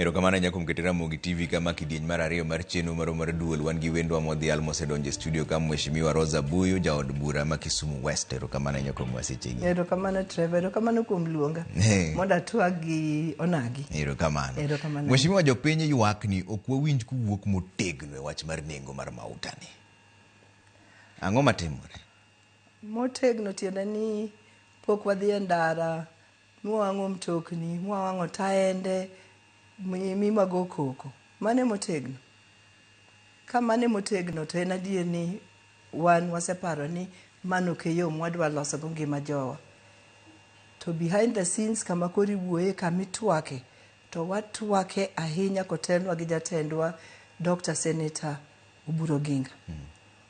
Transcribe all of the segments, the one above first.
Erokamano ahinya kuom keto Ramogi TV kama kidieny mar ariyo mar chenro marwa mar duol. Wan gi wendwa modhial mosedonjo e studio ka Mheshimiwa Rosa Buyu, jaod bura ma Kisumu West. Erokamano ahinya kuom wasechegi. Erokamano Trevor, erokamano kuom luonga mondo atwag gi onagi. Erokamano. Erokamano. Mheshimiwa, jopiny ywak ni ok wawinj kuwuok motegno e wach mar nengo mar mauta ni. Ang'o matimore? Motegno tiende ni pok wadhi e ndara mwawang'o mtokni, mwawang'o taende, mi wago koko. Mano e motegno. Ka mano e motegno to en adier ni wan waseparo ni mano ok e yo mwadwa losogo ngima jowa. To behind the scenes kama koro iwuoye, kama itwake, to watwake ahinya kotelnwa gi jatendwa Dr. Senator Oburu Oginga.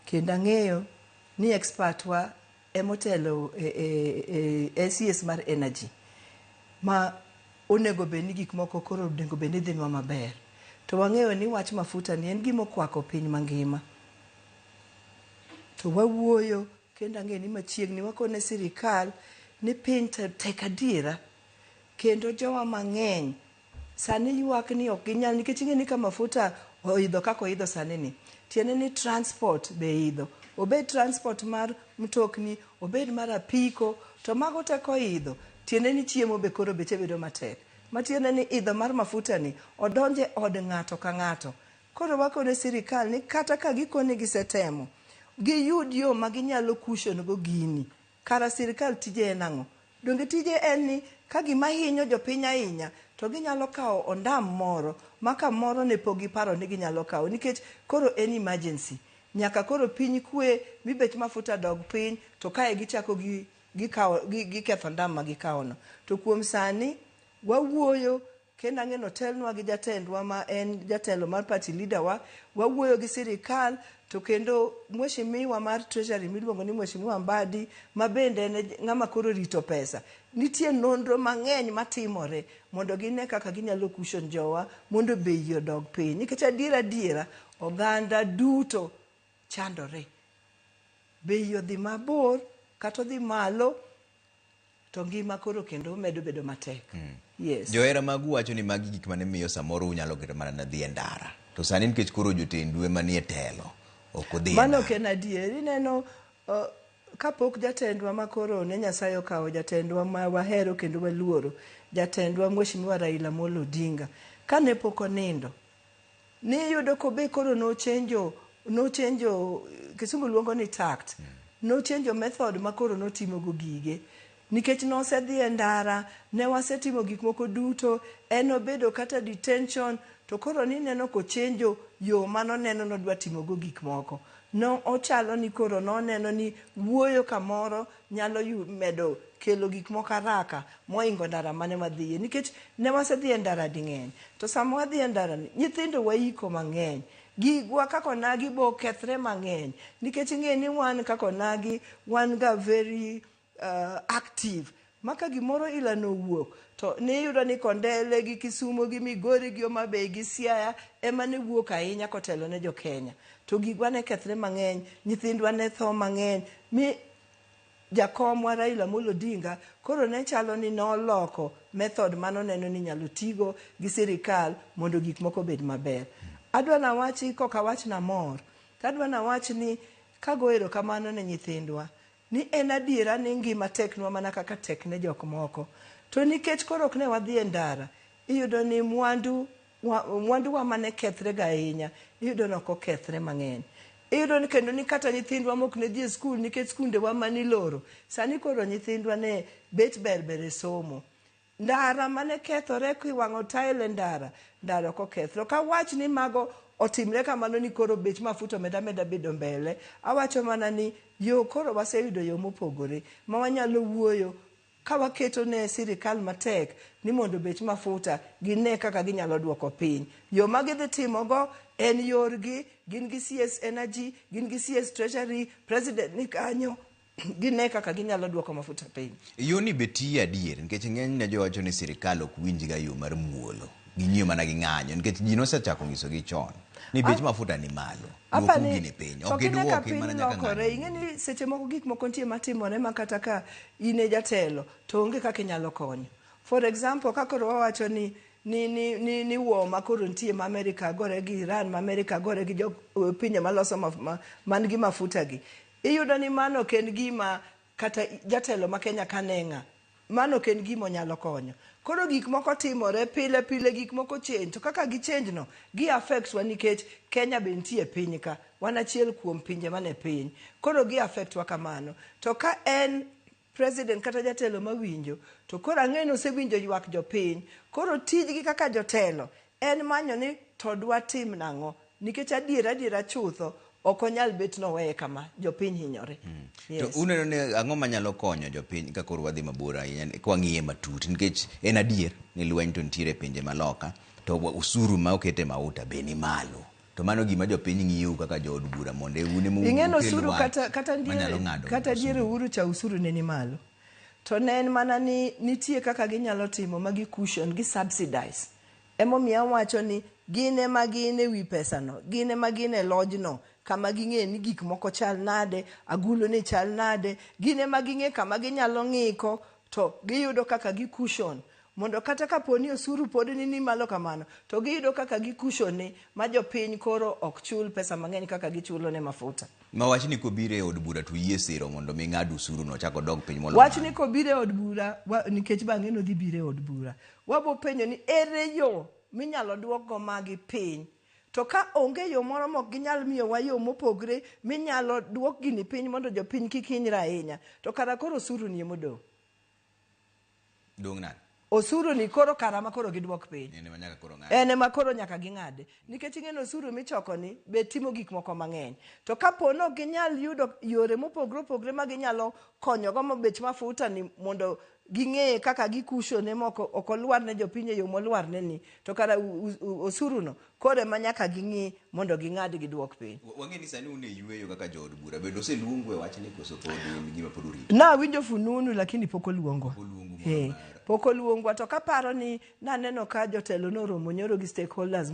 Kendo ang'eyo ni expert wa emotelo e, e, e CS mar energy ma onego bed ni gik moko koro onego bed ni dhinwa maber. To wang'eyo ni wach mafuta ni en gima okwako piny mangima. To wawuoyo kendo ang'eyo ni machiegni wakone sirikal ni piny tek adiera kendo jowa mang'eny sani ywak ni ok ginyal nikech ing'e ni ka mafuta oidho kaka oidho sani ni tiende ni transport be idho obed transport mar mtokni obed mar apiko to mago te koidho tiende ni chiemo be koro beche bedo matek matiende ni idho mar mafuta ni odonje od ng'ato ka ng'ato koro wakone sirikal ni kata ka gikone gisetemo giyud yo ma ginyalo cushion go gini kara sirikal tije en ang'o donge tije en ni ka gima hinyo jopiny ahinya to ginyalo kawo ondam moro ma kamoro ne pok giparo ni ginyalo kawo nikech koro en emergency nyaka koro piny kwe mi bech mafuta dog piny to kae gichako gi gikawo giketho ondam ma gikawono to kuom sani wawuoyo kendo ang'e ni otelnwa gi jatendwa ma en jatelo mar party leader wa wawuoyo gi sirikal to kendo mheshimiwa mar treasury miluongo ni mheshimiwa Mbadi ma bende en ng'ama koro rito pesa nitie nonro mang'eny matimore mondo gine kaka ginyalo cushion jowa mondo bei odog piny nikech adiera adiera oganda duto chandore bei odhi mabor kata odhi malo to ngima koro kendo medo bedo matek yes Johera magu wacho ni magi gik mane miyo samoro unyalo kata mana dhi e ndara. To sani nikech koro jotendu ema nie telo, ok udhi e mano ok ndara. en adier ineno kapok jatendwa ma koro ne Nyasaye okawo jatendwa ma wahero kendo waluoro jatendwa Mheshimiwa Raila Amolo Odinga kane pok onindo niyudo kobe koro nochenjo nochenjo kisungu luongo ni tact nochenjo method ma koro notimogo gige nikech nosedhi e ndara ne wasetimo gik moko duto en obedo kata detention to koro nineno kochenjo yo manoneno nodwa timogo gik moko no ochalo ni koro noneno ni wuoyo kamoro nyalo medo kelo gik moko haraka moingo ndara mane wadhiye nikech ne wasedhi e ndara ding'eny to sama wadhi e ndara ni nyithindo waiko mang'eny gigwa kaka onagi bo kethre mang'eny nikech ing'e ni wan kaka onagi wan ga very active ma ka gimoro ilano owuok to niyudo ni Kondele gi Kisumo gi Migori gi Homa Bay gi Siaya ema ne wuok ahinya kotelo ne jo Kenya to gigwa ne kethre mang'eny nyithindwa ne tho mang'eny mi jakomwa Raila Amolo Odinga koro ne chalo ni noloko method manoneno ni inyalo tigo gi sirikal mondo gik moko obed maber. Adwa nawachi kok awach namor, to adwa nawach ni kago erokamano ne nyithindwa ni en adiera ni ngima teknwa mana kaka tek ne jok moko. To nikech koro ok ne wadhi e ndara, iyudo ni mwandu mwanduwa mane kethre ga ahinya, iyudo ni ok okethre mang'eny. Iyudo ni kendo ni kata nyithindwa mok ne dhi e skul nikech skundewa maniloro, sani koro nyithindwa ne bet ber ber e somo. Ndara mane kethore kiwang'o tael e ndara, ndara ok okethre. Ok awach ni mago otimre kamano ni koro bech mafuta omed ameda bedo mbele. Awacho mana ni yo koro waseyudo yo mopogore ma wanyalo wuoyo ka waketo ne sirikal matek ni mondo bech mafuta gine kaka ginyalo duoko piny. Yo ma gidhi timogo en yorgi, gin gi CS Energy, gin gi CS Treasury, President ni kanyo, gine kaka ginyalo duoko mafuta piny. Yoni be tiyo adier nikech ng'enyne jowacho ni sirikal ok winj ga yo mar muolo. Ging'iyo mana gi ng'anyo nikech ji nosechako nyisogi chon ni bech mafuta ni malo. Apa Duokuru ni gini piny. to Ok kine ka giduoki piny mana nyaka lokore ng'anyo. ing'e ni seche moko gik moko nitie matimore ma kata ka in e jatelo to onge kaka inyalo konyo. For example, ka koro wawacho ni ni war ma koro nitie ma Amerika gore gi Iran, ma Amerika gore gi jo pinje maloso man gi mafuta gi. Iyudo ni mano ok en gima kata jatelo ma Kenya ka ne ng'a, mano ok en gima onyalo konyo. Koro gik moko timore pile pile, gik moko change. To kaka gi change no, gi affect wa nikech Kenya be nitie e piny ka. Wan achiel kuom pinje mane piny. Koro gi affect wa kamano. To ka en president kata jatelo mawinjo, to koro ang'e ni osewinjo ywak jopiny. Koro tijgi kaka jotelo en manyo ni to dwatim nang'o. Nikech adiera adiera chutho ok onyal bet noweye kama, jopiny hinyore. Yes. To uneno ni ang'o manyalo konyo jopiny ka koro wadhi mabor ahinya kwang'iye matut, nikech en adier ni lweny to nitiere e pinje maloka to osuru ma okete mauta be ni malo. To mano gima jopiny ng'iyou kaka jood bura mondo un ema Ing'eno ukel osuru wach kata manyalo diere ng'ado kata diere osuru. Uhuru cha osuru ne ni malo. To ne en mana ni nitie kaka ginyalo timo ma gi cushion, gi subsidize. Emomiyo awacho ni gin ema gin e wi pesano, gin ema gin e lojno, kama ging'e ni gik moko chal nade, agulu ni chal nade, gin ema ging'e kama ginyalo ng'iko, to giyudo kaka gi cushion. Mondo kata kapo ni osuru pod ni malo kamano, to giyudo kaka gi cushion ni ma jopiny koro ok chul pesa mang'eny kaka gichulo ne mafuta. Ma wach ni kobiro e od bura to uyie siro mondo mi ng'ad osuru no chak odog piny molo Wach malo. ni kobiro e od bura, nikech bang'e nodhi biro e od bura, wabo penjo ni ere yo minyalo duokgo magi piny. To ka onge yo moro mok ginyal miyowa yo mopogre minyalo duok gini piny mondo jopiny kik hinyre ahinya, to kara koro osuru ni emodong'. Dong' nade? Osuru ni koro kara ma koro giduok piny. En ema nyaka koro ng'ade. En ema koro nyaka ging'ade. Nikech ing'e ni osuru michoko ni be timo gik moko mang'eny. To kapo ni ok ginyal yudo yore mopogre opogre ma ginyalo konyogo ma bech mafuta ni mondo ging'e kaka gikushone moko ok olwar ne jopiny e yo molwarne ni, to kara osuru no koro ema nyaka ging'i mondo ging'ad giduok piny. Wang'e ni sani un e yueyo kaka jood bura, bende oseluongu e wachni koso pod en gima pod urito? Nawinjo fununu lakini pok oluongwa. Pok oluongu moro mar Pok oluongwa, to kaparo ni naneno ka jotelo noromo nyoro gi stakeholders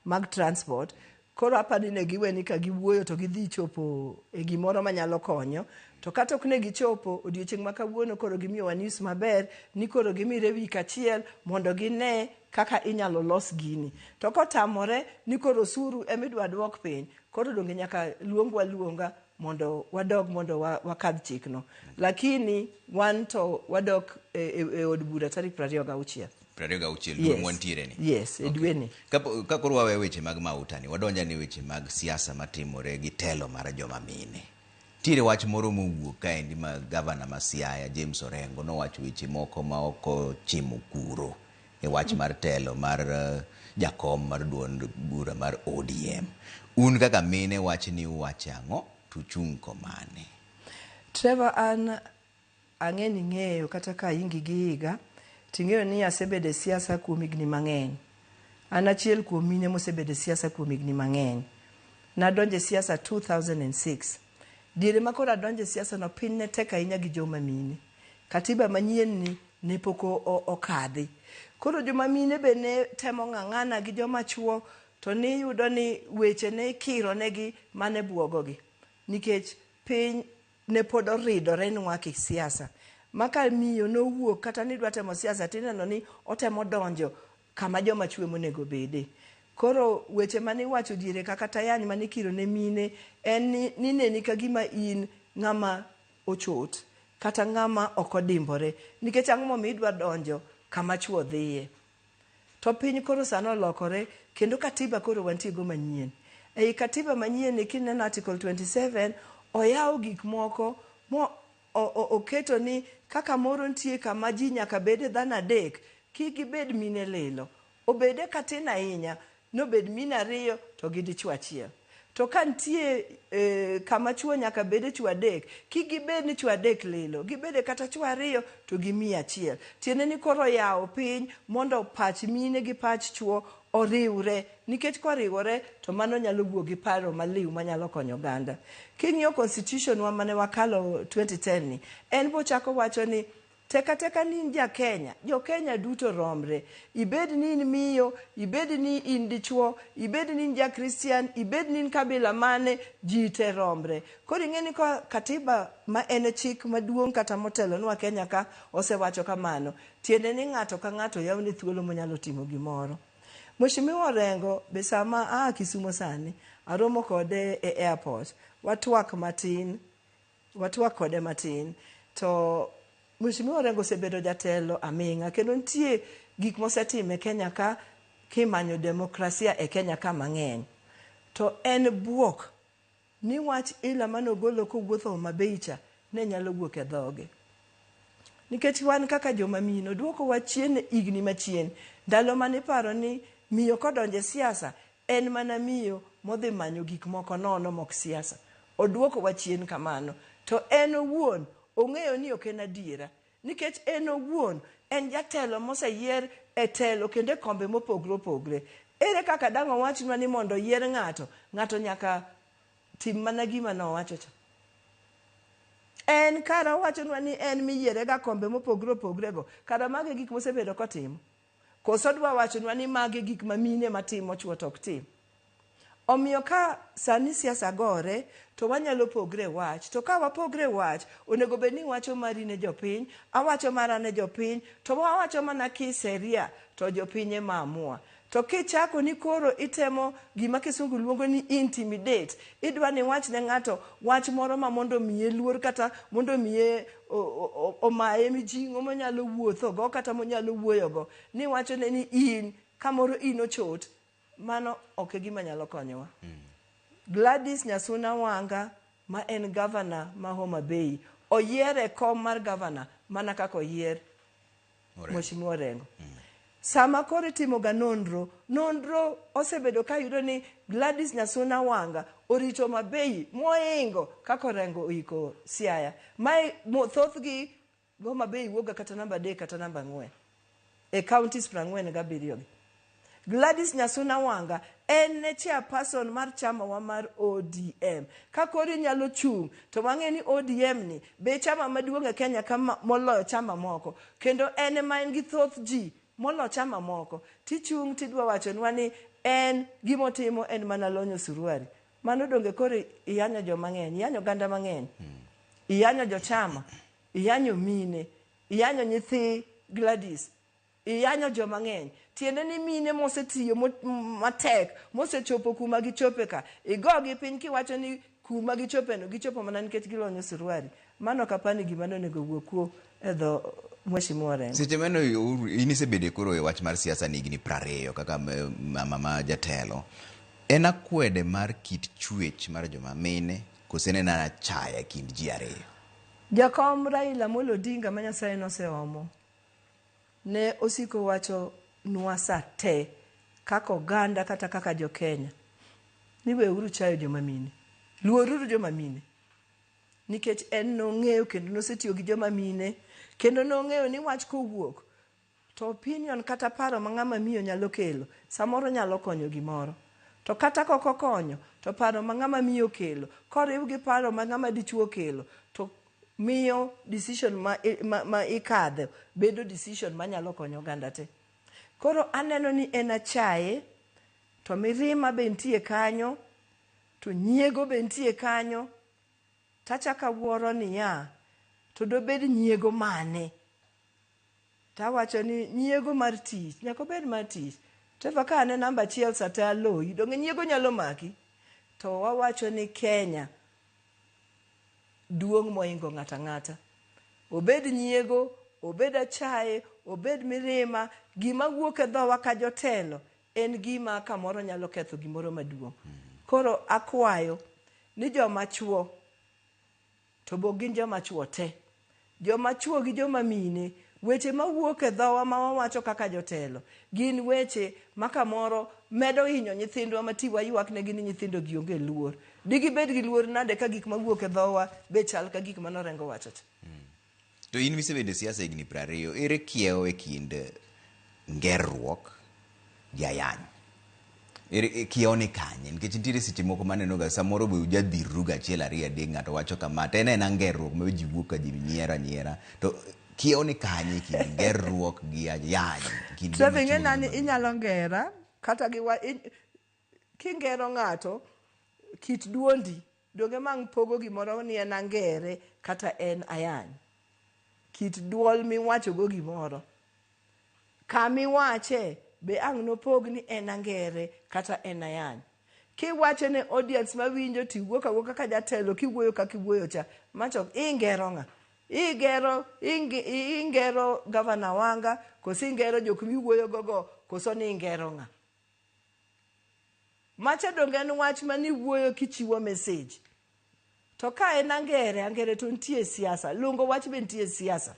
mag transport, koro aparo ni ne giwe ni ka giwuoyo to gidhi chopo e gimoro manyalo konyo. To kata ok ne gichopo, odiochieng' ma kawuono koro gimiyowa news maber ni koro gimire wik achiel mondo gine kaka inyalo los gini. To kotamore ni koro osuru emidwa duok piny, koro donge nyaka luongwa luonga mondo wadog mondo wakadh chikno. Lakini wan to wadok e od bura tarik 26. 26 dwe mwantiere ni. Yes, e dwe ni. Ka koro wawe weche mag mauta ni, wadonja ne weche mag siasa matimore gi telo mar joma mine. Nitiere wach moro mowuok kaendi ma gavana ma Siaya James Orengo nowacho weche moko ma ok ochimo kuro e wach mar telo mar jakom mar duond bura mar ODM. Un kaka mine wach ni uwacho ang'o to uchung' komane? Trevor, an ang'e ni ing'eyo kata ka ingi gi higa, ting'eyo ni asebedo e siasa kuom higni mang'eny. An achiel kuom mine mosebedo e siasa kuom higni mang'eny. Nadonjo e siasa 2006. Diere ma koro adonjo e siasa no, piny ne tek ahinya gi joma mine. Katiba manyien ni ne pok okadhi. Koro joma mine be ne temo ng'ang'ana gi joma chuo, to niyudo ni weche ne ikiro negi mane buogogi. Nikech piny ne pod oridore nwa kisiasa. Ma ka miyo nowuok kata ni dwa temo siasa, tineno ni otemo donjo kama joma chwe monego bede. Koro weche mane iwacho diere kaka tayany mane ikiro ne mine en ni nineni ka gima in ng'ama ochot kata ng'ama ok odimbore, nikech ang'o momiyo idwa donjo kama chuo dhiye. To piny koro sani olokore kendo katiba koro wantie go manyien. Ei katiba manyien ni kineno article 27 oyawo gik moko mo oketo ni kaka moro nitie kama ji nyaka bede dhano adek, kik gibed mine lilo. Obede katin ahinya, nobed mine ariyo to gi dichuo achiel. To ka nitie kama chuo nyaka bede chuo adek, kik gibed ni chuo adek lilo, gibede kata chuo ariyo to gi miyo achiel. Tiende ni koro oyawo piny mondo pach mine gi pach chuo oriwre, nikech koriwore to mano nyalo wuok gi paro maliw manyalo konyo oganda. King'iyo constitution wa mane wakalo 2010 ni, en bochako wacho ni Tek ateka ni in ja Kenya, jo Kenya duto romre. Ibed ni in miyo, ibed ni in dichuo, ibed ni in ja Christian, ibed ni in kabila mane, ji te romre. Koro ing'e ni ka katiba ma en chik maduong' kata motelonwa Kenya ka osewacho kamano, tiende ni ng'ato ka ng'ato yawne thuolo monyalo timo gimoro. Mheshimiwa Orengo be sama aa Kisumo sani, aromo kode e airport, watwak matin, watwak kode matin to Mheshimiwa Orengo osebedo jatelo aming'a kendo nitie gik mosetimo e Kenya ka kimanyo demokrasia e Kenya ka mang'eny. To en buok ni wach ila manogolo kowuotho Homa Bay cha ne nyalo wuok e dhoge. Nikech wan kaka joma mine oduokowa chien higni machien. Ndalo mane iparo ni miyo kodonjo e siasa en mana miyo modhi manyo gik moko nono mok siasa. Oduokowa chien kamano. To en owuon ong'eyo ni ok en adiera. Nikech en owuon en jatelo moseyier e telo kendo e kombe mopogre opogre. Ere kaka dang' owachnwa ni mondo oyier ng'ato, ng'ato nyaka tim mana gima nowacho cha. En kara owachonwa ni en miyierega kombe mopogre opogre go, kara mago e gik mosebedo kotimo. Koso odwa wachonwa ni mago e gik ma mine matimo chuo to ok tim. Omiyo ka sani siasa gore, to wanyalo pogre wach. To ka wapogre wach, onego bed ni iwacho mari ne jopiny, awacho mara ne jopiny, to wawacho mana kiseria, to jopiny ema amua. To kichako ni koro itemo gima kisungu luongo ni intimidate, idwa ni iwach ne ng'ato wach moro ma mondo omiye luor kata mondo omiye omaye mijing'o monyalo wuothogo kata monyalo wuoyogo, ni iwachone ni in kamoro in ochot, mano ok e gima nyalo konyowa. Gladys Nyasuna Wanga ma en gavana ma Homa Bay oyier e kom mar gavana mana kaka oyier Mheshimiwa Orengo. Sama koro itimo ga nonro, nonro osebedo ka yudo ni Gladys Nyasuna Wanga orito Homa Bay moingo kaka Orengo oiko Siaya. Mae thothgi Homa Bay wuok ga kata namba 3 kata namba 4 e counties 47 gi. Gladys Nyasuna Wanga en ne chairperson mar chama wa mar ODM. Ka koro inyalo chung' to wang'e ni ODM ni be chama maduong' e Kenya ka moloyo chama moko. Kendo en ema en gi thoth ji molo chama moko. Tichung' tidwa wachonwa ni en gimotimo en mana lonyo suruari. Mano donge koro iyanyo joma ng'eny, iyanyo oganda mang'eny. Iyanyo jochama, iyanyo mine, iyanyo nyithi Gladys, iyanyo joma ng'eny. Tiende ni mine mosetiyo matek, mosechopo kuma gichope ka, igogi piny kiwacho ni kuma gichope no, gichopo mana nikech gilonyo suruari. Mano ok apani gima nonego wuo kuo e dho Mheshimiwa Orengo. Seche mano in isebedo koro e wach mar siasa ni higni 20 kaka mama ma jatelo. En akwede mar kit chwech mar joma mine kose en achaya e kind ji ariyo? Jakom Raila Amolo Odinga ma Nyasaye noseomo ne osiko wacho nwa sa te kaka oganda kata kaka jo Kenya ni weuru chayo joma mine, luoruru joma mine. Nikech en nong'eyo kendo nosetiyo gi joma mine kendo nong'eyo ni wach kowuok to opinion kata paro ma ng'ama miyo nyalo kelo samoro nyalo konyo gimoro. To kata kok okonyo to paro ma ng'ama miyo kelo koriw gi paro ma ng'ama dichuo kelo to miyo decision ma ikadho bedo decision manyalo konyo oganda te. Koro aneno ni en achaye to mirima be nitie kanyo to nyiego be nitie kanyo. Tachako awuoro niya, to dobed nyiego mane? Tawacho ni nyiego mar tich, nyaka obed mar tich. Trevor ka an e namba achiel sate aloyi, donge nyiego nyalo maki? To wawacho ni Kenya duong' moingo ng'ato ang'ata. Obed nyiego, obed achaye, obed mirima, gima wuok e dhowa ka jotelo en gima kamoro nyalo ketho gimoro maduong'. Koro akwayo ni joma chuo to bo gin joma chuo te. Joma chuo gi joma mine, weche mawuok e dhowa ma wawacho kaka jotelo gin weche ma kamoro medo hinyo nyithindwa ma ti waywak negi ni nyithindo gi onge luor. Digibed gi luor nade ka gik mawuok e dhowa be chal ka gik mane Orengo wacho cha. To in misebedo e siasa higni 20, ere kiewo e kind ngerruok gi ayany? Ere kiewo ni kanye? Nikech nitiere seche moko maneno ga samoro be ujadhirru ga achiel ariyo adek ng'ato wacho kama to en ena ngerruok ma ji wuok ka ji nyiero anyiera to Kiewo ni kanye e kind gerruok gi ayany kind Trevor, joma ing'e chuo gi nani joma mine? inyalo ngera kata gi wa kingero ng'ato kit duondi donge mang' pogo gimoro ni en angere kata en ayany. Kit duol miwachogo gimoro. Kamiwache be ang' nopog ni en angere kata en ayany. Kiwache ne audience mawinjo tiwuok awuoka ka jatelo kiwuoyo kaka iwuoyo cha, macho ingero ng'a? Igero ingero Gavana Wanga koso ingero jok miwuoyo go go koso ni ingero ng'a? Macha donge en wach maniwuoyo kichiwo message. To ka en angere, angere to nitie e siasa, lungo wach be nitie e siasa.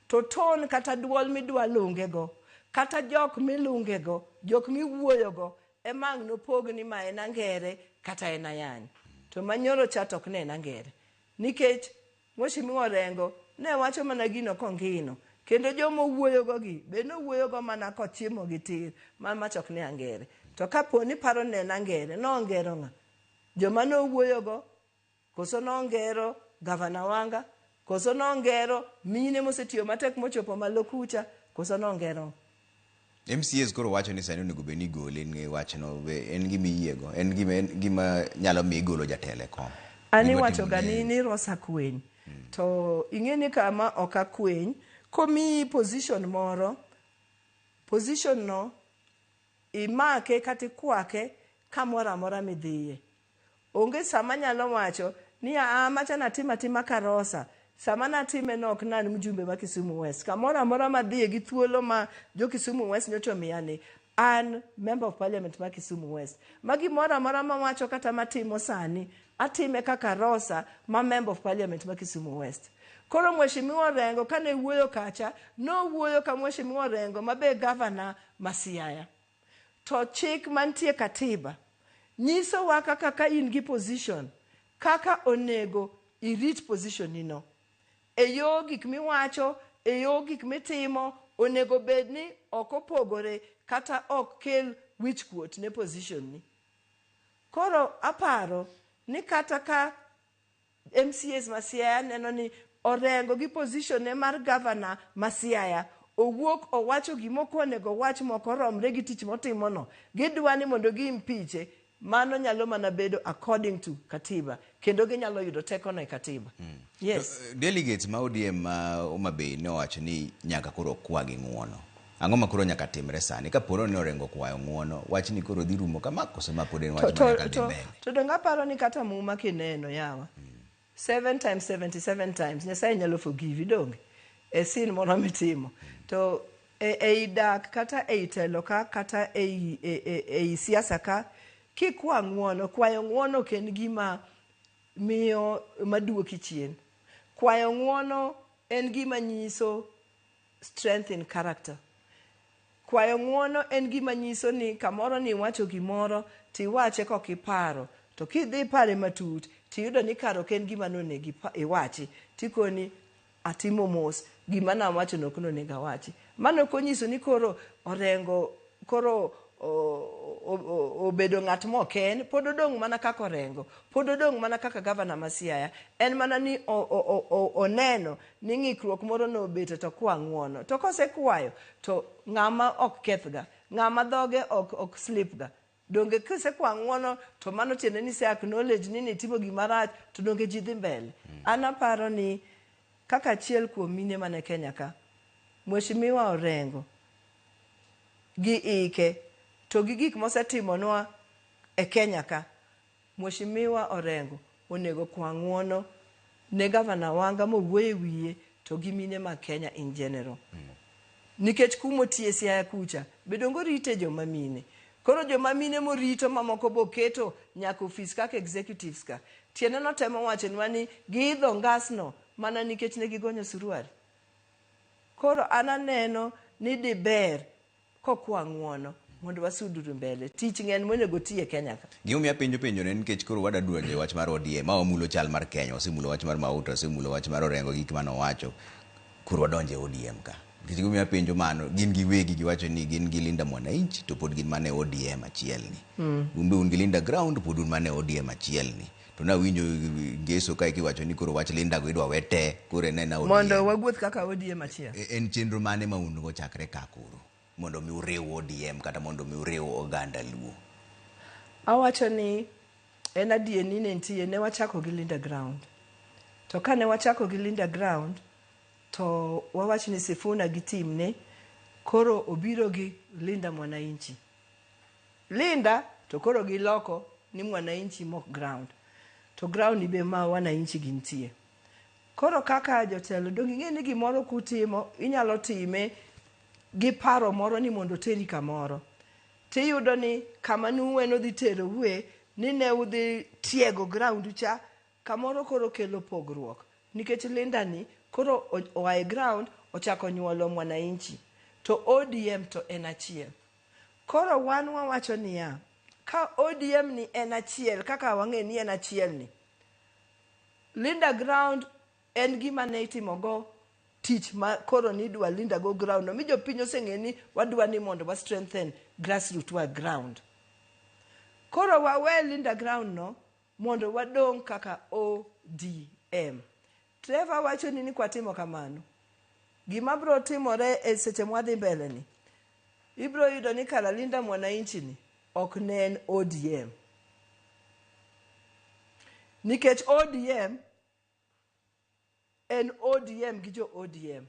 To tone kata duol midwa lunge go, kata jok milunge go, jok miwuoyo go, ema ang' nopog ni ma en angere kata en ayany. To manyoro cha to ok ne en angere. Nikech Mheshimiwa Orengo ne wacho mana gino kongino. Kendo joma owuoyogo gi be nowuoyogo mana kochimo gi tir ma macha ok ne angere. To kapo ni paro ni ne en angere, nongero ng'a? Joma nowuoyogo koso nongero Gavana Wanga, koso nongero mine mosetiyo matek mochopo malo kucha, koso nongero MCAs koro wacho ni sani onego bed ni igole ni wachno be en gima iyiego en gima en gima nyalo miyo igolo jatelo e kom. An Gidwa iwacho ga timo ni ne ni Rosa kweny. To ing'e ni kama ok akweny, komiyi position moro, position no imake kata ikwake kamoro amora midhiye. Onge sama anyalo wacho ni aa macha natimo atima ka Rosa. Sama natime no ok ne an mjumbe ma Kisumu West. Kamoro amora madhiye gi thuolo ma jo Kisumu West nyocha omiya ni, an Member of Parliament ma Kisumu West. Ma gimoro amora mawacho kata matimo sani, atime kaka Rosa ma Member of Parliament ma Kisumu West. Koro Mheshimiwa Orengo kane wuoyo kacha, nowuoyo ka Mheshimiwa Orengo ma be Governor ma Siaya. To chik mantie katiba nyisowa kaka ka in gi position, kaka onego irit position ni no. E yo gik miwacho, e yo gik mitimo, onego bed ni ok opogore kata ok kel wichkuot ne position ni. Koro aparo ni kata ka MCAs ma Siaya neno ni Orengo gi position ne mar governor ma Siaya owuok owacho gima ok onego owach ma ok oromre gi tich motimo no, gidwa ni mondo gi impeach mano nyalo mana bedo according to katiba kendo ginyalo yudo teko no e katiba. Yes. Delegates ma ODM ma Homa Bay ne owacho ni nyaka koro okwa gi ng'uono. Ang'o ma koro nyaka timre sani? Ka poro ni Orengo okwayo ng'uono, wachni koro dhi rumo kama koso ma pod en wach ma nyaka dhi mbele? To donge aparo ni kata muma kineno yawa, 7 times 77 times Nyasaye nyalo forgive donge? E sin moro mitimo. To ei dak kata ei telo ka kata ei, e, e, ei siasa ka, kikwa ng'uono, kwayo ng'uono ok en gima miyo maduoki chien. Kwayo ng'uono en gima nyiso strength in character. Kwayo ng'uono en gima nyiso ni kamoro ni iwacho gimoro tiwache kok iparo, to kidhi pare matut tiyudo ni kare ok en gima nonego iwachi, tikoni atimo mos, gima nawacho no ok nonego awachi. Mano ok onyiso ni koro Orengo koro obedo ng'at mok en, pod odong' mana kaka Orengo, pod odong' mana kaka gavana ma Siaya, en mana ni oneno ni ng'ikruok moro nobete to kwa ng'uono. To kosekwayo to ng'ama ok kethga, ng'ama dhoge ok slip ga. Donge kisekwa ng'uono to mano tiende ni ise acknowledge ni nitimo gima rach to donge ji dhi mbele. An aparo ni kaka achiel kuom mine mane Kenya ka, Mheshimiwa Orengo gi ike to gi gik mosetimonwa e Kenya ka, Mheshimiwa Orengo onego kwa ng'uono ne Gavana Wanga mowuoyo e wiye to gi mine mag Kenya in general. Nikech kumotiye Siaya kucha be donge orite joma mine. Koro joma mine morito mamoko boketo nyaka ofis kaka executives ka. Tiende notemo wachonwa ni giidho ngasno mana nikech ne gigonyo suruari. Koro an aneno ni diber kokwa ng'uono mondo wasuduru mbele. Tich ng'eny monego ti e Kenya ka. Gimomiyo apenjo penjo ne nikech koro wadwa donjo e wach mar ODM, ma wamulo chal mar Kenya, wasemulo wach mar Mauta, wasemulo wach mar Orengo gi gik mane owacho. Koro wadonjo e ODM ka. Nikech gimomiyo apenjo mano, gin giwegi giwacho ni gin gi Linda Mwananchi to pod gin mana e ODM achiel ni. Un be un gi Linda Ground pod un mana e ODM achiel ni. To nawinjo ngeso kae kiwacho ni koro wach Linda go idwa we te, koro en ena ODM. Mondo wawuoth kaka ODM achiel. En chenro mane ma un go chakre ka koro mondo mi uriw ODM kata mondo mi uriw oganda Luo? Awacho ni en adier ni ne nitie ne wachako gi Linda Ground. To kane wachako gi Linda Ground to wawach ni Sifuna gi team ne koro obiro gi Linda Mwananchi. Linda to koro giloko ni Mwananchi mok ground. To ground ni be ma wananchi gintie. Koro kaka jotelo dong ing'e ni gimoro kutimo inyalo time gi paro moro ni mondo oteri kamoro. Tiyudo ni kama nuweno dhi teroue ni ne udhi tiego ground cha kamoro koro kelo pogruok. Nikech Linda ni koro oa e ground ochako nyuolo Mwananchi. To ODM to en achiel. Koro wan wawacho niya, ka ODM ni en achiel kaka wang'e ni en achiel ni, Linda Ground en gima ne itimogo tich ma koro nidwa Linda go ground no mi jopiny oseng'e ni wadwa ni mondo wa strengthen grassroot wa ground. Koro wawe Linda Ground no mondo wadong' kaka ODM. Trevor wacho ni kwatimo kamano, gima biro timore e seche mwadhi mbele ni, ibiro yudo ni kara Linda Mwananchi ni ok ne en ODM. Nikech ODM en ODM gi jo ODM.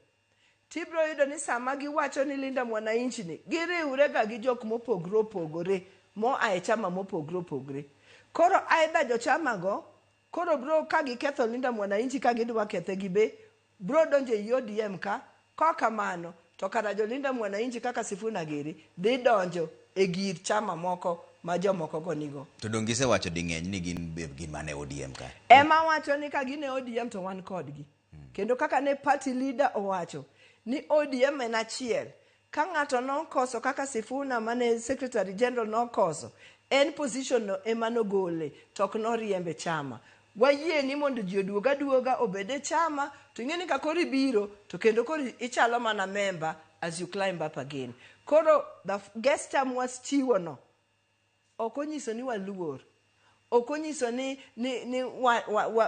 Tibiro yudo ni sama giwacho ni Linda Mwananchi ni, giriwre ga gi jok mopogre opogore moa e chama mopogre opogre. Koro either jochama go, koro bro ka giketho Linda Mwananchi ka gidwa kethe gibe, bro donjo ei ODM ka, ka kamano, to kara jo Linda Mwananchi kaka Sifuna giri, dhi donjo e gir chama moko ma jomoko go nigo. To dong gisewacho ding'eny ni gin be gin mana e ODM ka. Ema wacho ni ka gin e ODM to wan kodgi. Kendo kaka ne party leader owacho ni ODM en achiel. Ka ng'ato nokoso kaka Sifuna mane secretary general nokoso, en position no ema nogole to ok noriembe chama. Wayie ni mondo ji oduog aduoga obed e chama to ing'e ni ka koro ibiro to kendo koro ichalo mana member as you climb up again. Koro the gesture mwachiwo no ok onyiso ni waluor. Ok onyiso ni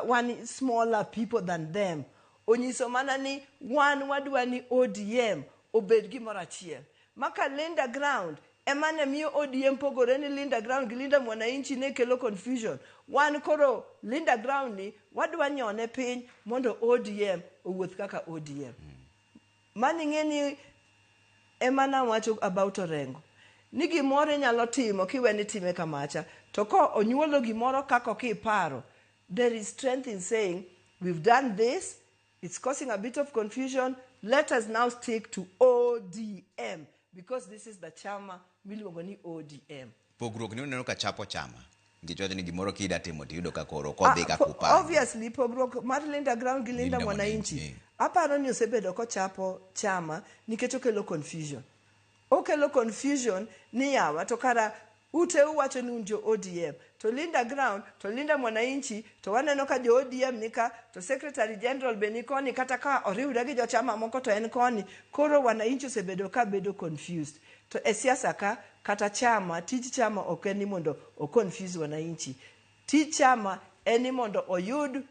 wan smaller people than them. Onyiso mana ni wan wadwa ni ODM obed gimoro achiel. Maka Linda Ground ema ne miyo ODM pogore ni Linda Ground gi Linda Mwananchi ne kelo confusion. Wan koro Linda Ground ni wadwa nyone piny mondo ODM owuoth kaka ODM. Mano ing'e ni ema nawacho about Orengo. Ni gimoro inyalo timo kiwe ni time kamacha. To ko onyuolo gimoro kaka ok iparo, there is strength in saying, we've done this, it's causing a bit of confusion, let us now stick to ODM, because this is the chama miluongo ni ODM. Pogruok ni uneno ka chapo chama. Nikech wacho ni gimoro kida timo tiyudo ka koro ok odhi kaka uparo. Obviously, pogruok mar Linda Ground gi Linda Linda Mwananchi, Mwananchi. aparo ni osebedo kochapo chama nikech okelo confusion. Okelo confusion ni yawa to kara ute uwacho ni un jo ODM to Linda Ground to Linda Mwananchi to waneno ka jo ODM nika to Secretary General be ni koni kata ka oriwre gi jochama moko to en koni. Koro wananchi osebedo ka bedo confused. To e siasa ka kata chama, tij chama ok en ni mondo o confuse wananchi. Tij chama en ni mondo oyud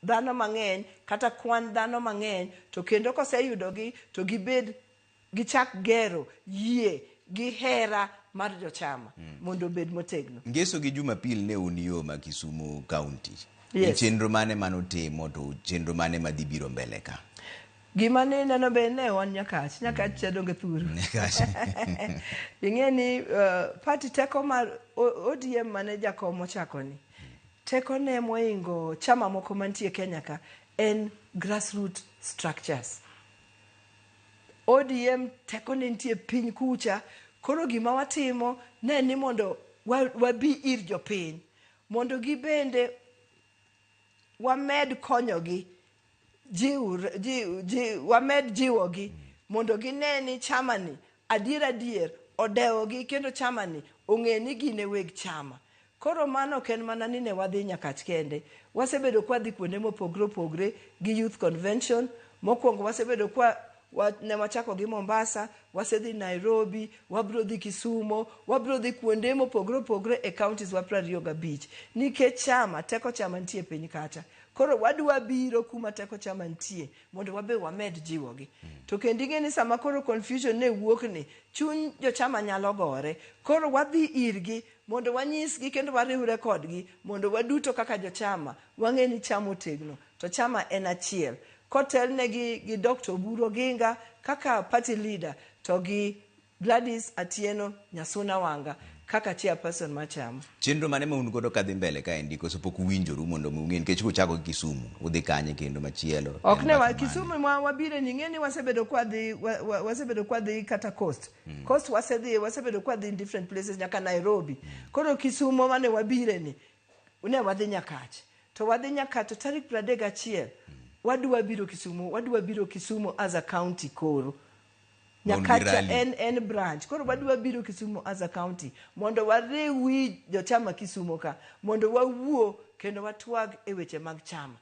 dhano mang'eny kata kwan dhano mang'eny to kendo koseyudogi to gibed gichak gero yie gi hera mar jochama mondo obed motegno. Ngeso gi Jumapil ne un yo ma Kisumu County. Yes. Chenro mane manutimo to chenro mane madhi biro mbele ka? Gima ne ineno be ne wan Nyakach, Nyakach cha donge thuru. Nyakach. Ing'e ni party teko mar ODM mane jakom ochako ni. Teko ne moingo chama moko mantie Kenya ka en grassroots structures. ODM teko ne nitie piny kucha, koro gima watimo ne ni mondo wabi ir jopiny, mondo gibende wamed konyogi, wamed jiwogi, mondo gine ni chama ni adier adier odewogi kendo chama ni ong'e ni gin e weg chama. Koro mano ok en mana ni ne wadhi Nyakach kende. Wasebedo kwa dhi kuonde mopogre opogre gi Youth Convention. Mokwongo wasebedo kwa Ne wachako gi Mombasa, wasedhi Nairobi, wabiro dhi Kisumo, wabiro dhi kuonde mopogore opogore e counties wa 25 nikech chama, teko chama nitie piny kacha. Koro wadwa biro kuma teko chama nitie mondo wabe wamed jiwogi. To kendo ing'e ni sama koro confusion ne wuok ni, chuny jochama nyalo gore. Koro wadhi irgi mondo wanyisgi kendo wariwre kodgi mondo waduto kaka jochama wang'e ni chama otegno to chama en achiel. Kotelnegi gi Dr. Oburu Oginga kaka party leader to gi Gladys Atieno Nyasuna Wanga kaka chairperson mar chama. Chenro mane ma un godo kadhi mbele kaendi koso pok uwinjoru mondo mi ung'e nikech kuchako gi Kisumu udhi kanye kendo machielo? Ok En ne wa bathe mane? Kisumu ma wabire ni ing'e ni wasebedo kwadhi wasebedo kwadhi kata coast. Coast wasedhi, wasebedo kwadhi in different places nyaka Nairobi. Koro Kisumu mane wabire ni ne wadhi Nyakach. To wadhi Nyakach to tarik 31 wadwa biro Kisumu, wadwa biro Kisumu as a county koro. Ma un gi Nyakacha rally. en branch. Koro wadwa biro Kisumu as a county mondo wariwi jochama Kisumu ka mondo wawuo kendo watwag e weche mag chama.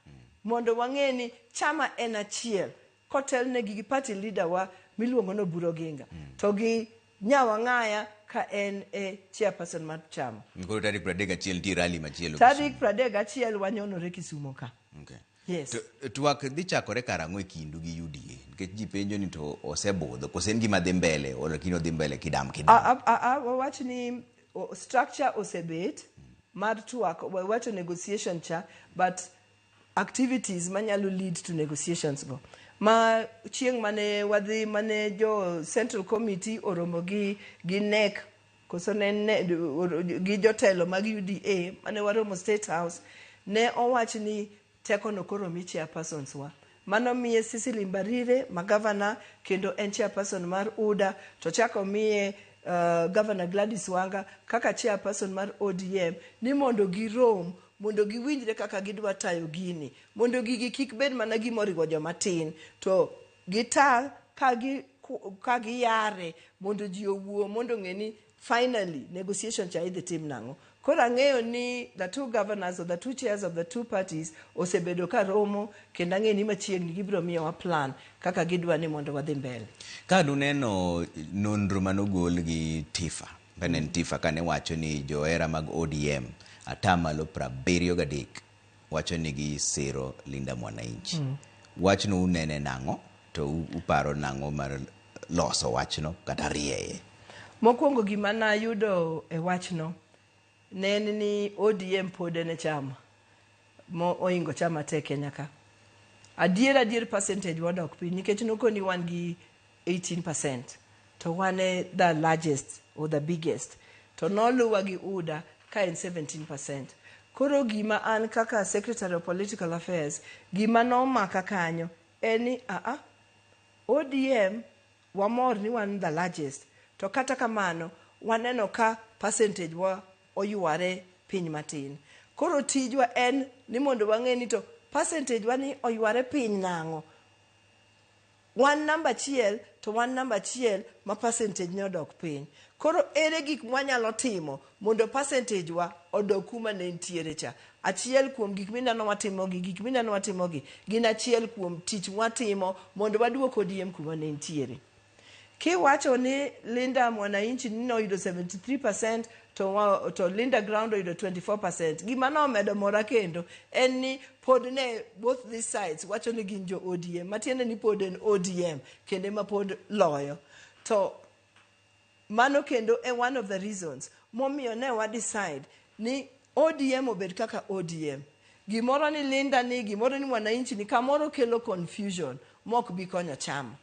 Mondo wang'e ni chama en achiel kotelnegi gi party leader wa miluongo ni Oburu Oginga to gi Nyawang'aya ka en e chairperson mar chama. Koro tarik 31 nitie rally machielo. Tarik 31 wanyonore Kisumu ka. Okay. Yes. To twak dhi chakore karang'o e kindu gi UDA? Nikech ji penjo ni to osebudho koso en gima dhi mbele o lakini odhi mbele kidam kidam. Wawach ni structure osebet mar twak, wawacho negotiation cha, but activities manyalo lead to negotiations go. Ma chieng' mane wadhi mane jo Central Committee oromo gi NEC koso ne gi jotelo mag UDA mane waromo State House, ne owach ni teko no koro mi chairpersons wa. Mano miye Cecily Mbarire ma governor kendo en chairperson mar UDA, to chako miye Governor Gladys Wanga kaka chairperson mar ODM ni mondo girom mondo giwinjre kaka gidwa tayo gini, mondo gigi kik bed mana gima oriwo joma tin, to gita ka giyare mondo ji owuo mondo ong'e ni finally negotiation cha idhi tim nang'o. Koro ang'eyo ni the two governors or the two chairs of the two parties osebedo ka romo kendo ang'eyo ni machiegni gibiro miyowa plan kaka gidwa ni mondo wadhi mbele. Ka nuneno nonro manogol gi Tifa, kane en Tifa kane wacho ni johera mag ODM 73% wacho ni gisiro Linda Mwananchi. Wachno unene nang'o to uparo nang'o mar loso wachno kata rieye? Mokwongo gima nayudo e wachno ne en ni ODM pod en e chama mo oingo chama te Kenya ka. Adier percentage wadok piny nikech nokoni wan gi 18% to wan e the largest or the biggest, to noluwa gi UDA ka en 17%. Koro gima an kaka Secretary of Political Affairs, gima nomaka kanyo en ni ODM wamor ni wan the largest, to kata kamano waneno ka percentage wa oyware piny matin. Koro tijwa en ni mondo wang'e ni to percentage wa ni oyware piny nang'o. Wan namba achiel to wan namba achiel ma percentage ne odok piny. Koro ere gik mwanyalo timo mondo percentage wa odok kuma ne nitiere cha. Achiel kuom gik mineno watimogi, gik mineno watimogi gin achiel kuom tich mwatimo mondo waduok ODM kuma ne nitiere. Kiwacho ni Linda Mwananchi ni noyudo 73% to Linda Ground oyudo 24%. Gima nomedo mora kendo en ni pod ne both these sides wacho ni gin jo ODM, matiende ni pod en ODM kendo ema pod loyo. To mano kendo e one of the reasons momiyo ne wa decide ni ODM obed kaka ODM. Gimoro ni Linda ni, gimoro ni Mwananchi ni, kamoro kelo confusion mok bi konyo chama.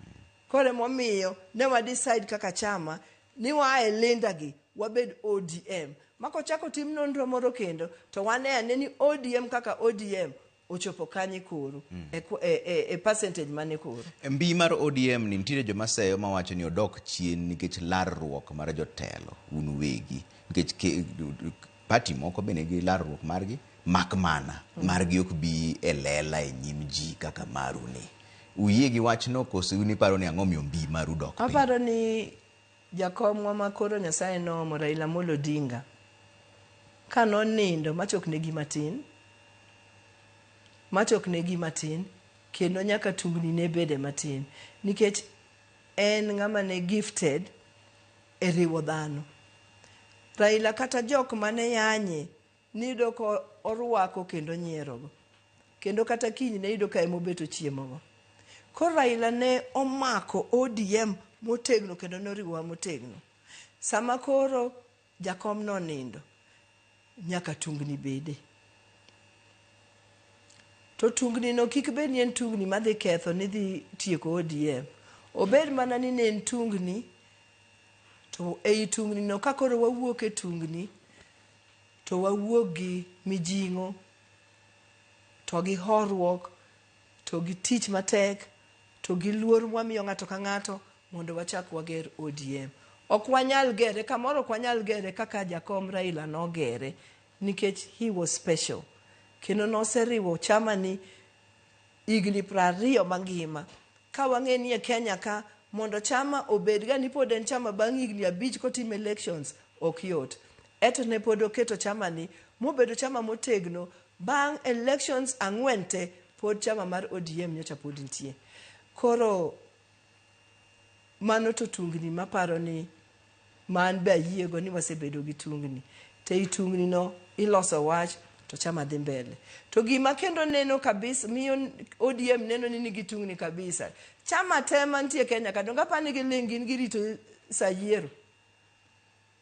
Koro emomiyo ne wa decide kaka chama ni waa e Linda gi wabed ODM. Makochako tim nonro moro kendo to wane ane ni ODM kaka ODM ochopo kanye koro e percentage mane koro. Mbi mar ODM ni nitiere joma seyo mawacho ni odok chien nikech larruok mar jotelo un uwegi, nikech party moko be nigi larruok margi mak mana margi ok bi e lela e nyim ji kaka maru ni. Uyie gi wachno koso un iparo ni ang'o miyo mbi maru dok piny? Aparo ni jakomwa ma koro Nyasaye noomo Raila Amolo Odinga ka nonindo machok negi matin, kendo nyaka tungni ne bede matin, nikech en ng'ama ne gifted e riwo dhano. Raila kata jok mane yanye niyudo ka orwako kendo onyierogo. Kendo kata kiny ne iyudo ka ema obet ochiemogo. Koro Raila ne omako ODM motegno kendo noriwowa motegno. Sama koro jakom nonindo, nyaka tungni bede. To tungni no kik bed ni en tungni madhi ketho ni dhi tieko ODM. Obed mana ni ne en tungni, to ei tungni no ka koro wawuok e tungni, to wawuok gi mijing'o, to gi horuok, to gi tich matek, to gi luor mwamiyo ng'ato ka ng'ato mondo wachak wager ODM. Ok wanyal gere, kamoro ok wanyal gere kaka jakom Raila nogere, nikech he was special. Kendo noseriwo chama ni higni 20 mangima. Ka wang'e ni e Kenya ka, mondo chama obed ga ni pod en chama bang' higni 5 kotim elections, ok yot. Eto ne pod oketo chama ni, mobedo chama motegno, bang' elections 4 te, pod chama mar ODM nyocha pod nitie. Koro, mano to tungni maparo ni man be ayiego ni wasebedo gi tungni. To ei tungni no iloso wach to chama dhi mbele. To gima kendo neno kabisa, miyo ODM neno ni nigi tungni kabisa. Chama te mantie Kenya ka, donge apani giling' gin girito sa yiero.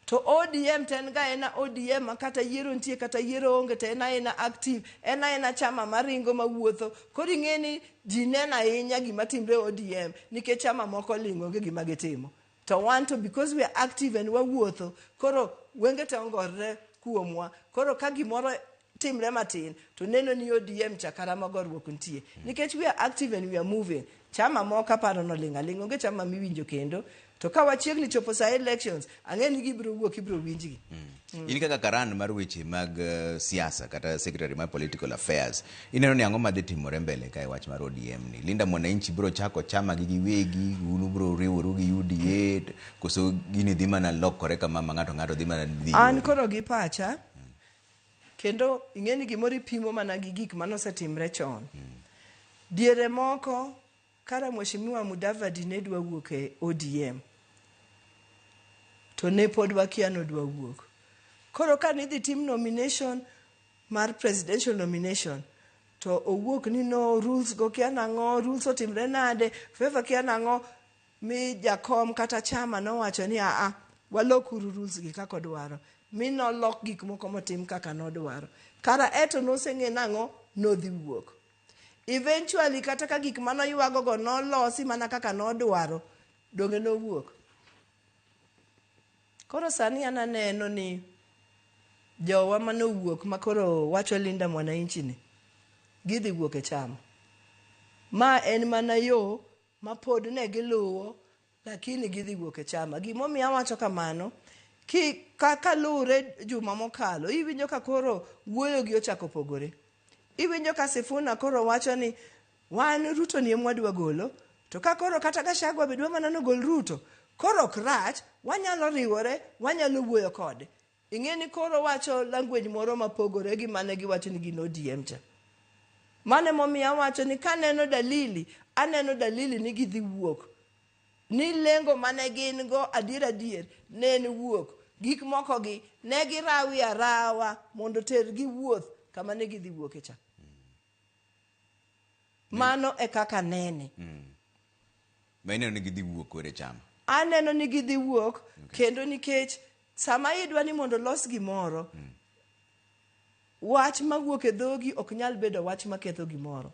To ODM to en ga ena ODM ma kata yiero nitie kata yiero onge to en aena active, en aena chama maringo mawuotho. Koro ing'e ni ji neno ahinya gima timre ODM nikech chama moko ling' onge gima gitimo. To wan to because we are active and wawuotho, koro wenge te ongorre kuomwa. Koro ka gimoro timre matin to neno ni ODM cha kara ma goruok nitie. Nikech we are active and we are moving. Chama moko aparo noling' aling', onge chama miwinjo kendo. To ka wachiegni chopo sa elections, ang'e ni gibiro wuok, ibiro winjgi. In kaka karan mar weche mag siasa kata secretary mar political affairs, ineno ni ang'o madhi timore mbele ka e wach mar ODM ni? Linda Mwananchi biro chako chama gi giwegi, un ubiro riworu gi UDA, koso gini dhi mana lokore kama ma ng'ato ng'ato dhi mana dhi An koro gi pacha, kendo ing'e ni gimoro ipimo mana gi gik manosetimre chon. Diere moko, kara Mheshimiwa Mudavadi ne dwa wuok e ODM, to ne pod wakia nodwa wuok. Koro ka nidhi tim nomination mar presidential nomination, to owuok ni no rules go kia nang'o, rules otimre nade, favor kia nang'o, mi jakom kata chama nowacho ni aa, walokuru rules gi kaka odwaro. Mi nolok gik moko motim kaka nodwaro. Kara eto noseng'e nang'o, nodhi wuok. Eventually kata ka gik manoywago go nolosi mana kaka nodwaro, donge nowuok. Koro sani an aneno ni jowa manowuok makoro wacho Linda Mwananchi ni, gidhi wuok e chama. Ma en mana yo ma pod ne giluwo, lakini gidhi wuok e chama. Gimomiyo awacho kamano, kaluwre juma mokalo, iwinjo ka koro wuoyo gi ochako pogore. Iwinjo ka Sifuna koro wacho ni wan Ruto ni ema wadwa golo, to ka koro kata Gachagua be dwa mana nogol Ruto, koro ok rach, wanyalo riwore, wanyalo wuoyo kode. Ing'e ni koro wacho language moro mapogore gi mane giwacho ni gin ODM cha. Mano emomiyo awacho ni kaneno dalili, aneno dalili ni gidhi wuok. Ni lengo mane gin go adier adier ne en wuok. Gik moko gi ne girawi arawa mondo tergi wuoth kama ne gidhi wuoke cha. Mano e kaka nene. Ma ineno ni gidhi wuok koro e chama? Aneno ni gidhi wuok, kendo nikech sama idwa ni mondo los gimoro, wach mawuok e dhogi ok nyal bedo wach maketho gimoro.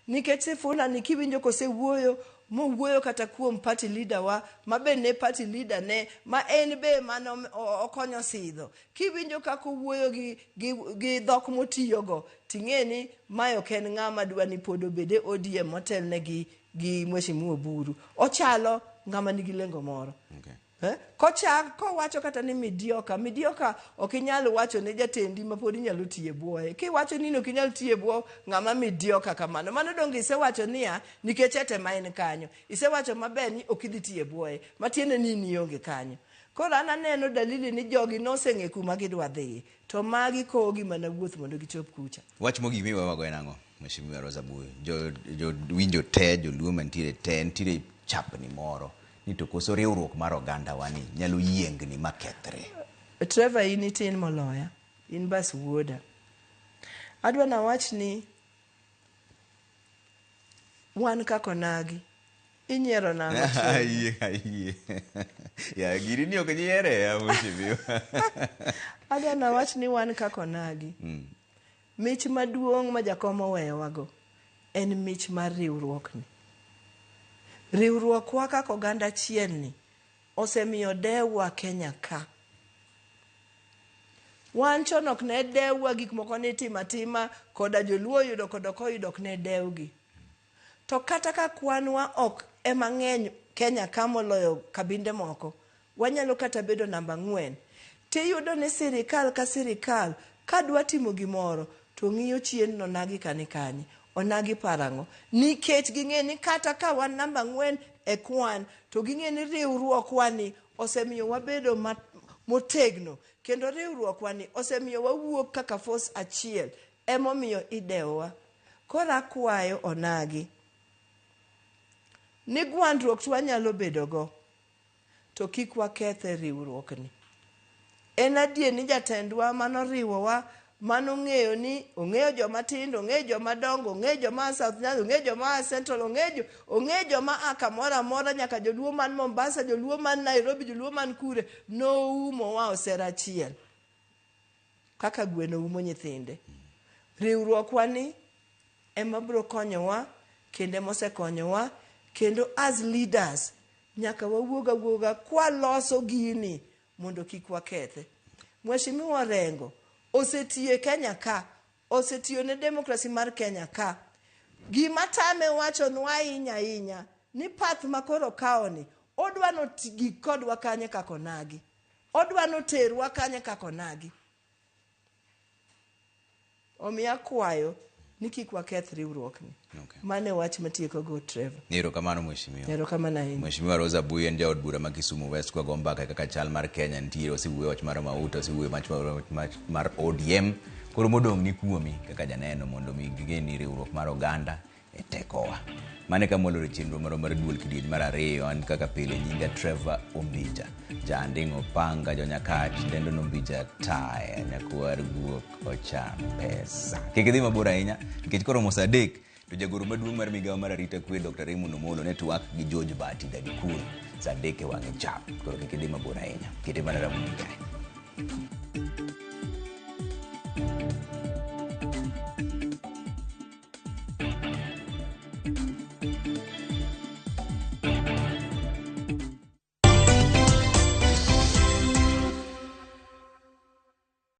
Nikech Sifuna ni kiwinjo kosewuoyo, mowuoyo kata kuom party leader wa, ma be ne party leader ne, ma en be mane okonyo sidho. Kiwinjo kaka owuoyo gi dhok motiyogo, ting'e ni mae ok en ng'ama dwa ni pod obed e ODM motelne gi Mheshimiwa Oburu. Ochalo ng'ama nigi lengo moro. Kochak kowacho kata ni mediocre, mediocre ok inyal wacho ne jatendi ma pod inyalo tiye bwoye. Kiwacho ni ok inyal tiye bwo ng'ama mediocre kamano, mano donge isewacho niya nikech ete ma en kanyo. Isewacho maber ni ok idhi tiye bwoye, matiende ni in ionge kanyo. Koro an aneno dalili ni jogi noseng'e kuma gidwa dhiye, to magi kowogi mana wuoth mondo gichop kucha. Wach mogik miwewago en ang'o, Mheshimiwa Rosa Buyo? Jo winjo te, joluo mantiere te, nitiere chapni moro. ni to koso riwruok mar ogandawa ni nyalo yiengni ma kethre. Trevor in itin moloya, in bas wuoda. Adwa nawach ni wan kaka onagi, inyiero nang'o? Ayie, ayie. Ya, gini ni ok nyiere ya mheshimiwa. Adwa nawach ni wan kaka onagi. Mich maduong' ma jakom oweyowago en mich mar riwruokni. Riwruokwa kaka oganda achiel ni osemiyo dewwa Kenya ka. Wan chon ok ne dewwa gik moko ni itimo atima koda joluo oyudo koda ok oyudo ok ne dewgi. To kata ka kwanwa ok ema ng'eny Kenya ka moloyo kabinde moko, wanyalo kata bedo namba 4. Tiyudo ni sirikal ka sirikal kadwa timo gimoro to ng'iyo chien no onagi kani kanye, onagi parang'o. Nikech ging'e ni kata ka wan namba 4 e kwan, to ging'e ni riwruokwa ni osemiyo wabedo motegno, kendo riwruokwa ni osemiyo wawuok kaka force achiel, emomiyo idewowa. Koro akwayo onagi ni gwandruok to wanyalo bedo go, to kik wakethe riwruokni. En adier ni jatendwa manoriwowa, manong'eyo ni ong'eyo joma tindo, ong'eyo joma dongo, ong'eyo joma a South Nyanza, ong'eyo joma a Central, ong'eyo joma a kamoro amora, nyaka joluo man Mombasa, joluo man Nairobi, joluo man kure, noumowa osera achiel kaka gweno umo nyithinde. Riwruokwa ni ema biro konyowa, kendo ema osekonyowa, kendo as leaders nyaka wawuog awuoga kwaloso gini mondo kik wakethe. Mheshimiwa Orengo osetiyo e Kenya ka, osetiyo ne demokrasi mar Kenya ka. Gima tame wachonwa ahinya ahinya ni path ma koro okawoni, odwa no gik kodwa kanye kaka onagi. Odwa noterwa kanye kaka onagi. Omiyo akwayo ni kik waketh riwruokni. Mano e wach matieko go, Trevor. Erokamano mheshimiwa. Erokamano ahinya. Mheshimiwa Rosa Abuyi en jaod bura ma Kisumu West kwa go mbaka kaka chal mar Kenya nitiere, osewuoyo wach mar mauta, osewuoyo wach mar ODM. Koro modong' ni kuomi kaka janeno mondo mi ging'e ni riwruok mar oganda e tekowa. Mano e kama waloro chenro marwa mar duol kidieny mar ariyo. An kaka pile nyinga Trevor Ombija. Janding' Opanga jonyakach dendo nombija taya nyakwar guok ocham pesa. Kik idhi mabor ahinya nikech koromo saa 3 to jagoro maduong' mar migawo mar arita kwe Dr. Raymond Omolo ne twak gi George Bati Daddy Cool saa 3 e wang'e chap. Koro kik idhi mabor ahinya. Kete mana ramogi kae.